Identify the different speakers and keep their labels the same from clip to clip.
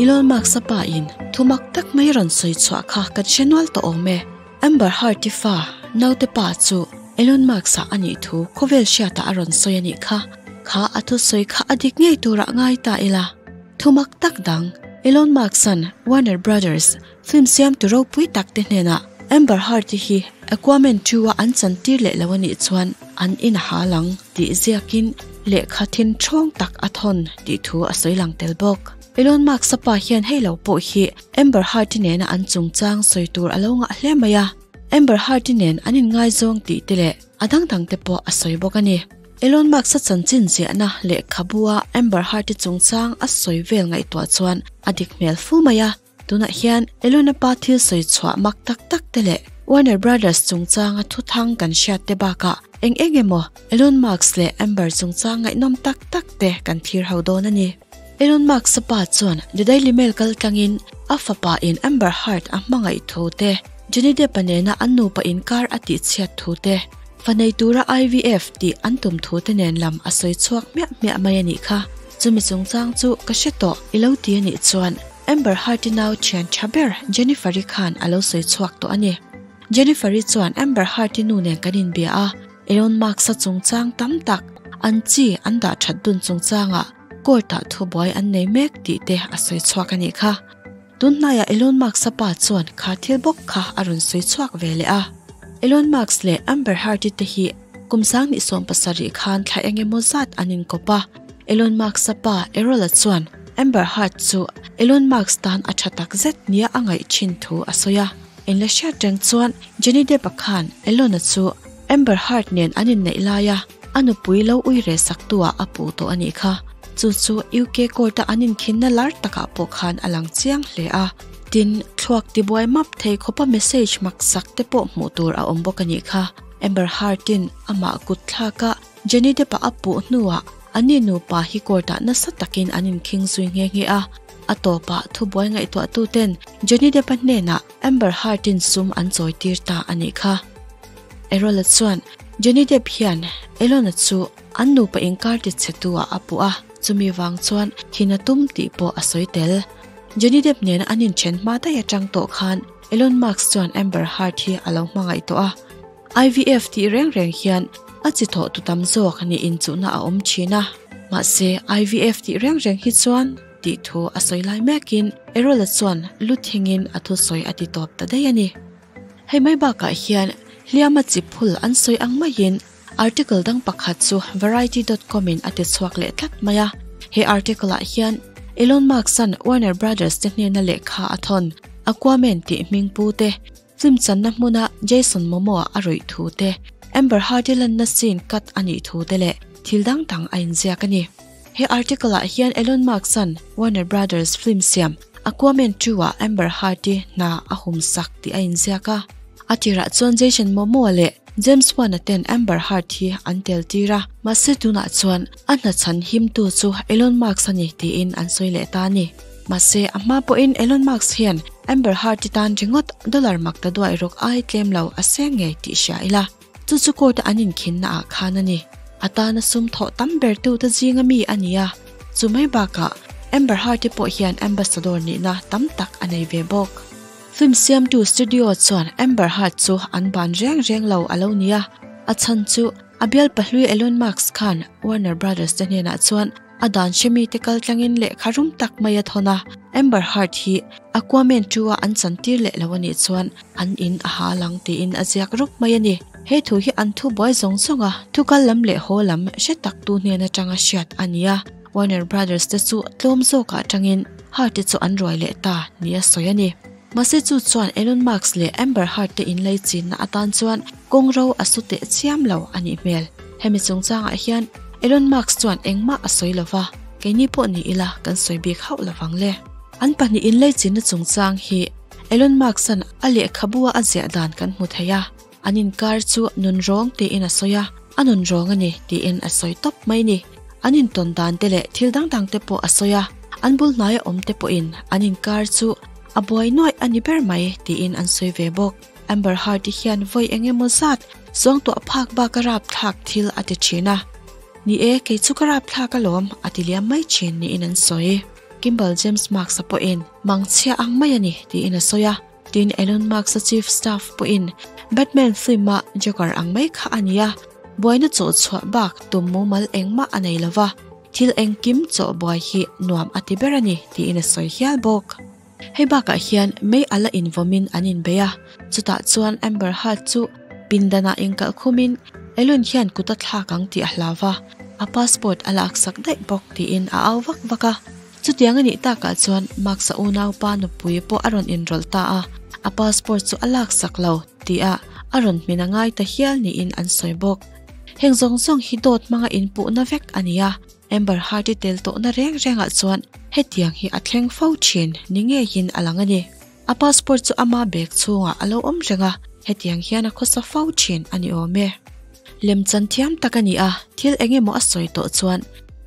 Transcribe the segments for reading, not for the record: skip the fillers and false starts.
Speaker 1: Elon Musk-a pa in thu mak tak mai rawn sawi chhuah kha kan hre nual tawh awm e. Amber Heard-i fa naute pa chu Elon Musk-a a nih thu khawvel hriatah a rawn sawi a nih kha. Kha a thusawi kha a dik ngei turah ngai ta ila. Thu mak tak dang, Elon Musk-a'n Warner Brothers film siamtu ropui tak te hnenah Amber Heard-i hi Aquaman 2-a an chantir leh lo a nih chuan an in a hal ang tih ziakin lehkha thin ṭhawng tak a thawn tih thu a sawi lang tel bawk. Elon Musk-a pa hian hei lo pawh hi Amber Heard-i nena an chungchang sawi tur a lo ngah hle mai a, Amber Heard-i nen an inngaizawng tih te leh a dang dang te pawh a sawi bawk a ni. Elon Musk-a chanchin ziahna lehkhabua Amber Heard-i chungchang a sawi vel ngaihtuah chuan a dik hmel fu mai a. Tunah hian Elon-a pa thil sawi chhuah mak tak tak te leh Warner Brothers chungchanga thuthang kan hriat te bakah eng eng emaw Elon Musk leh Amber chungchang ngaihnawm tak tak te kan thlir ho dawn a ni. Elon Musk-a pa chuan The Daily Mail kal tlangin a fapa in Amber Heard a hmangaih thu te, Johnny Depp-a nena an nupa inkar a tihchhiat thu te, fa nei tura IVF tih an tum thu te nen lam a sawi chhuak hmiah hmiah mai a nih kha. Chumi chungchang chu ka hre tawh i lo ti a nih chuan Amber Heard-i nau thian tha ber Jennifer-i khan a lo sawi chhuak tawh a ni. Jennifer-i chuan Amber Heard-i nu nen kan inbia a, Elon Musk-a chungchang tam tak an chi an dah that dun chungchangah court-ah thubuai an nei mek tih te a sawi chhuak a nih kha. Tun hnaiah Elon Musk-a pa chuan kha thil bawk kha a rawn sawi chhuak ve leh a. Elon Musk leh Amber Heard-i te hi kum 2017 khan thla eng emaw zat an inkawp a. Elon Musk-a pa Errol-a chuan Amber Heard chu Elon Musk tan a tha tak zet nia a ngaih thin thu a sawi a. Inla hriat reng chuan Johnny Depp-a khan Elon-a chu Amber Heard nen an inneih laia a nupui lo ui reh sak tuah a puh tawh a nih kha. Chu chu UK court-a an inkhinna lar takah pawh khan a lang chiang hle a. Tin, thluak tibuai map thei khawpa message mak sak te pawh hmuh tur a awm bawk a nih kha. Amber Heard-in amah kut thlaka Johnny Depp-a a puh hnuah anni nupa hi court-ah nasa takin an inkhing zui nghe nghe a. A tawpah thubuai ngaihtuahtuten Johnny Depp-a hnenah Amber Heard-in sum an chawitir ta a nih kha. Errol-a chuan Johnny Depp hian Elon-a chu an nupa inkar ti chhe tu ah a puh a, chumi vang chuan thin a tum tih pawh a sawi tel. Johnny Depp nena an inthen hma daih atang tawh khan Elon Musk chuan Amber Heard hi a lo hmangaih tawh a. IVF tih reng reng hian a chi thawh tu tam zawk nih inchuhna a awm thin a, mahse IVF tih reng reng hi chuan tih thu a sawi lai mekin Errol-a chuan lu thingin a thusawi a ti tawp ta daih a ni. Hei mai bakah hian hliama chi phul an sawi ang maiin article dang pakhat chu Variety dot com in a ti chhuak leh tlat mai a. He article ah hian Elon Musk-a'n Warner Brothers te hnena lehkha a thawn Aquaman tih hming pu te, film channa hmuna Jason Momoa a rawih thu te, Amber Heard-i lanna scene cut a nih thu te leh thil dang dang a inziak a ni. He article ah hian Elon Musk-a'n Warner Brothers film siam Aquaman 2 ah Amber Heard-i hna a hum sak tih a inziak a. A tirah chuan Jason Momoa leh James Wan-a ten Amber Heard hi an tel tir a, mahse tunah chuan a hna chhan himtu chu Elon Musk a ni tiin an sawi leh ta a ni. Mahse a hma pawhin Elon Musk hian Amber Heard-i tan ringawt dollar mak ta duai rawk ai tlem lo a seng ngei tih hria ila. Chu chu court a an inkhinna ah khan a ni. A tana sum thawh tam ber tu te zinga mi a ni a. Chu mai bakah Amber Heard-i pawh hian ambassador nihna tam tak a nei ve bawk. Film siamtu studio chuan Amber Heard chu an ban reng reng lo a lo ni a. A chhan chu a bial pahlui Elon Musk khan Warner Brothers te hnenah chuan A dan hremi te kal tlangin lehkha rum tak mai a thawn a, Amber Heard hi Aquaman 2 a an chantir leh lo a nih chuan an in a ha lang tiin a ziak rup mai a ni. He thu hi an thu buai zawng zawng a, thu kal lam leh haw lam hre tak tu hnen atanga hriat a ni a, Warner Brothers te chu tlawm zawkah atangin Heard te chu an ruai leh ta nia sawi a ni. Mahse chu chuan Elon Musk leh Amber Heard te inlei chinna atan chuan kawng ro a su teh chiam lo a nih hmel. Hemi chungchangah hian Elon Musk chuan engmah a sawi lo va, keini pawh ni ila kan sawi bik hauh lo vang le. An pahnih inlei chinna chungchang hi Elon Musk-a'n a lehkhabua a ziah dan kan hmu thei a, an inkar chu nun rawng tiin a sawi a, a nun rawng a ni tiin a sawi tawp mai ni. An intawn dan te leh thil dang dang te pawh a sawi a, an bul hnaia awm te pawhin an inkar chu a buai nuaih a ni ber mai tiin an sawi ve bawk. Amber Heard-i hian vawi eng emaw zat zawngtuah phak bak a rapthlak thil a ti thin a. Ni e, kei chu ka rapthlak alawm, a ti liam mai thin niin an sawi. Kimbal James Musk-a pawhin mangchhia ang mai a ni tiin a sawi a. Tin, Elon Musk-a chief staff pawhin Batman film-a Joker ang mai kha a ni a, buaina chawh chhuah bak tum mumal engmah a nei lo va, thil engkim chawh buai hi nuam a ti ber a ni tiin a sawi hial bawk. Hei bakah hian mei a la invawmin an inbei a, chutah chuan Amber Heard chu pindanah inkalh khumin Elon hian kut a thlak ang tih a hlau va, a passport a laksak daih bawk tiin a au vak vak a. Chutiang a nih takah chuan Max-a unaupa nupui pawh a rawn inrawlh ta a, a passport chu a laksak lo tih-ah a rawn hmin a ngai ta hial niin an sawi bawk. Heng zawng zawng hi dawt hmanga inpuhna vek a ni a, Amber Heard-i tel tawhna reng rengah chuan hetiang hi a thleng fo thin ni ngeiin a lang a ni. A passport chu ama bag chhungah a lo awm reng a, hetiang hian a khawsa fo thin a ni awm e. Lemchan thiam tak a ni a, thil eng emaw a sawi tawh chuan,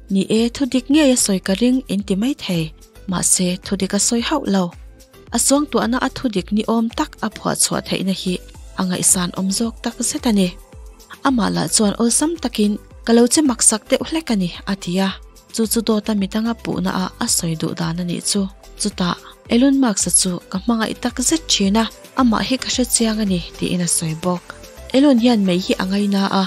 Speaker 1: Ni e, thudik ngei a sawi ka ring in ti mai thei, mahse thudik a sawi hauh lo. A suangtuahna a thudik ni awm tak a phuah chhuah theihna hi a ngaihsan awm zawk tak zet a ni. Amah lah chuan awlsam takin, Ka lo che maksak deuh hlek a ni, a ti a. Chu chu dawta midanga puhna ah a sawi duh dan a nih chu. Chutah, Elon Musk-a chu ka hmangaih tak zet thin a, amah hi ka hre chiang a ni, tiin a sawi bawk. Elon hian mei hi a ngaina a,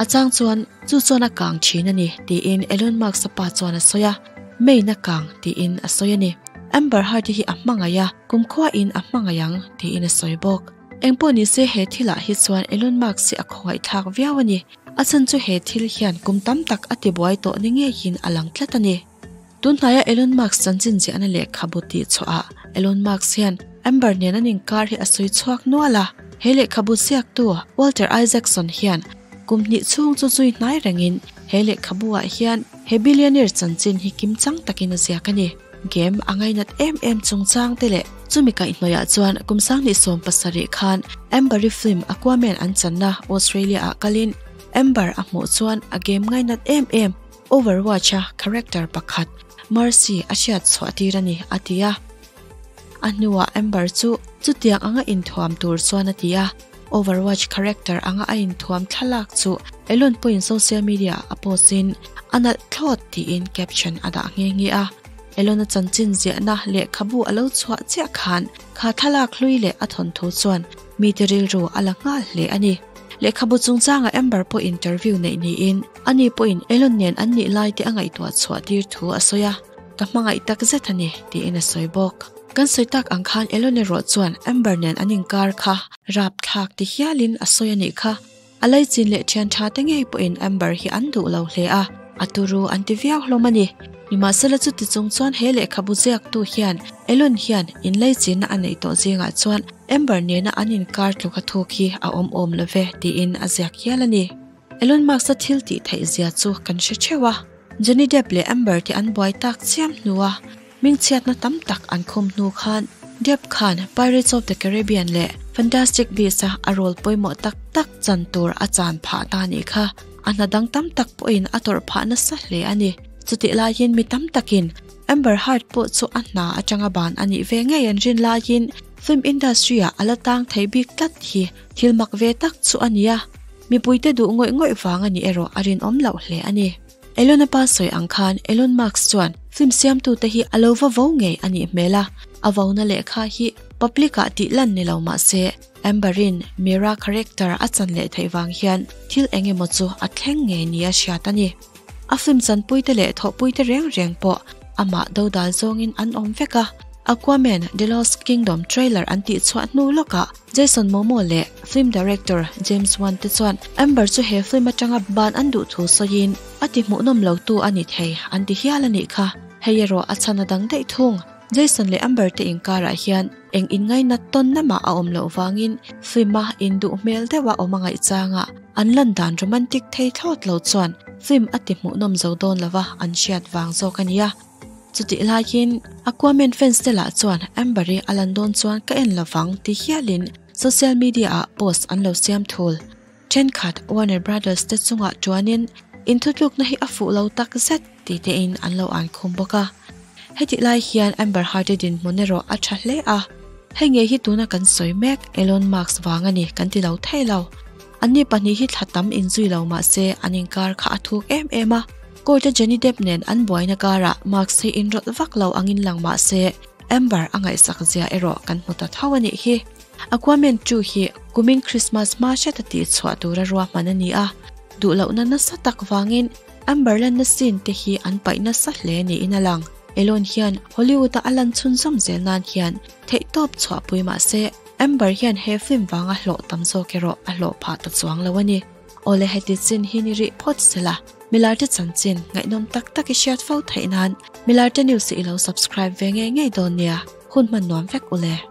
Speaker 1: a chang chuan chu chuan a kang thin a ni, tiin Elon Musk-a pa chuan a sawi a, Meiin a kang, tiin a sawi a ni. Amber Heard-i hi a hmangaih a, kumkhua in a hmangaih ang, tiin a sawi bawk. Engpawh nise he thilah hi chuan Elon Musk hi a khawngaihthlak viau a ni. A chhan chu he thil hian kum tam tak a tibuai tawh ni ngeiin a lang tlat a ni. Tunhnaia Elon Musk chanchin ziahna lehkhabu tih chhuahah Elon Musk hian Amber nen an inkar hi a sawi chhuak nual a. He lehkhabu ziaktu Walter Isaacson hian kum hnih chhung chu zui hnai rengin he lehkhabu-ah hian he billionaire chanchin hi kimchang takin a ziak a ni. Game a ngainat em em chungchang te leh chumi kaihhnawihah chuan kum sanghnih 17 khan Amber-i film Aquaman an channa Australia-ah kalin Amber a hmuh chuan a game ngainat em em Overwatch-a character pakhat Mercy a hriat chhuah tir a ni a ti a. A hnuah Amber chu chutiang anga inthuam tur chuan a ti a, Overwatch character anga a inthuam thlalak chu Elon pawhin social media-ah a post in a nalh thlawt tiin caption a dah nghe nghe a. Elon-a chanchin ziahna lehkhabu a lo chhuah chiah khan kha thlalak hlui leh a thawnthu chuan mite rilru a la nghal hle a ni. Lehkhabu chungchangah Amber pawh interview neih niin ani pawhin Elon nen an nih lai te a ngaihtuah chhuah tir thu a sawi a. Ka hmangaih tak zet a ni, tiin a sawi bawk. Kan sawi tak ang khan Elon erawh chuan Amber nen an inkar kha rapthlak ti hialin a sawi a nih kha. A laichin leh thian tha te ngei pawhin Amber hi an duh lo hle a, a turu an ti viau hlawm a ni. Nimahsela chuti chung chuan he lehkhabu ziaktu hian Elon hian inlaichinna a neih tawh zingah chuan Amber nena an inkar tluk a thuk hi a awm awm lo ve tiin a ziak hial a ni. Elon Musk-a thil tih theih zia chu kan hre theuh a. Johnny Depp leh Amber te an buai tak chiam hnua hmingchhiatna tam tak an khum hnu khan Depp khan Pirates of the Caribbean leh Fantastic Beasts-a a role pawimawh tak tak chan tur a chan phah ta nih kha. A hna dang tam tak pawhin a tawrh phah nasa hle a ni. Chutih laiin mi tam takin Amber Heard pawh chu a hna atanga ban a nih ve ngei an rin laiin film industry-ah a la tang thei bik tlat hi thil mak ve tak chu a ni a. Mipuite duh ngawih ngawih vang a nih erawh a rinawm loh hle a ni. Elon-a pa sawi ang khan Elon Musk chuan film siamtute hi a lo va vo ngei a nih hmel a, a vona lehkha hi public-ah tih lan ni lo mah se Amber-in Mira character a chan leh theih vang hian thil eng emaw chu a thleng ngei nia hriat a ni. A film chanpuite leh thawhpuite reng reng pawh amah dodal zawngin an awm vek a, Aquaman, The Lost Kingdom trailer an tihchhuah hnu lawkah Jason Momoa leh film director James Wan te chuan Amber chu he film atanga ban an duh thu sawiin a ti hmuhnawm lo tu a ni thei an ti hial a nih kha. Hei erawh a chhan a dang daih thung. Jason leh Amber te inkarah hian eng inngainat tawn lamah a awm loh vangin film a induh hmel deuh a awm a ngaih changa an lan dan romantic thei thlawt lo chuan film a ti hmuhnawm zo dawn lova an hriat vang zawk a nia. Chutih laiin Aquaman fans te lah chuan Amber-i a lan dawn chuan ka en lovang ti hialin social media-ah post an lo siam thul. Thenkhat Warner Brothers te chungah tuanin inthutlukna hi a fuh lo tak zet ti tein an lo an khum bawk a. Hetih lai hian Amber Heard-i dinhmun erawh a tha hle a. Hei ngei hi tuna kan sawi mek Elon Musk vang a ni kan ti lo thei lo. Anni pahnih hi thla tam inzui lo mah se an inkar kha a thuk em em a. Court-a Johnny Depp nen an buaina karah Musk hi inrawlh vak lo angin lang mah se, Amber a ngaihsak zia erawh kan hmu ta tho a nih hi. Aquaman 2 hi kumin Christmas hma hreta tihchhuah tura ruahman a ni a, duhlohna nasa tak vangin Amber lanna scene te hi an paih nasa hle niin a lang. Elon hian Hollywood-a a lan chhunzawm zel nan hian theihtawp chhuahpui mah se, Amber hian he film vanga hlawh tam zawk erawh a hlawh phah ta chuang lo a ni. Awle heti chin hi ni rih phawt sela, Milarte chanchin ngaihnawm tak tak i hriat fo theih nan Milarte News hi i lo subscribe ve ngei ngei dawn nia, hun hman nuam vek ule.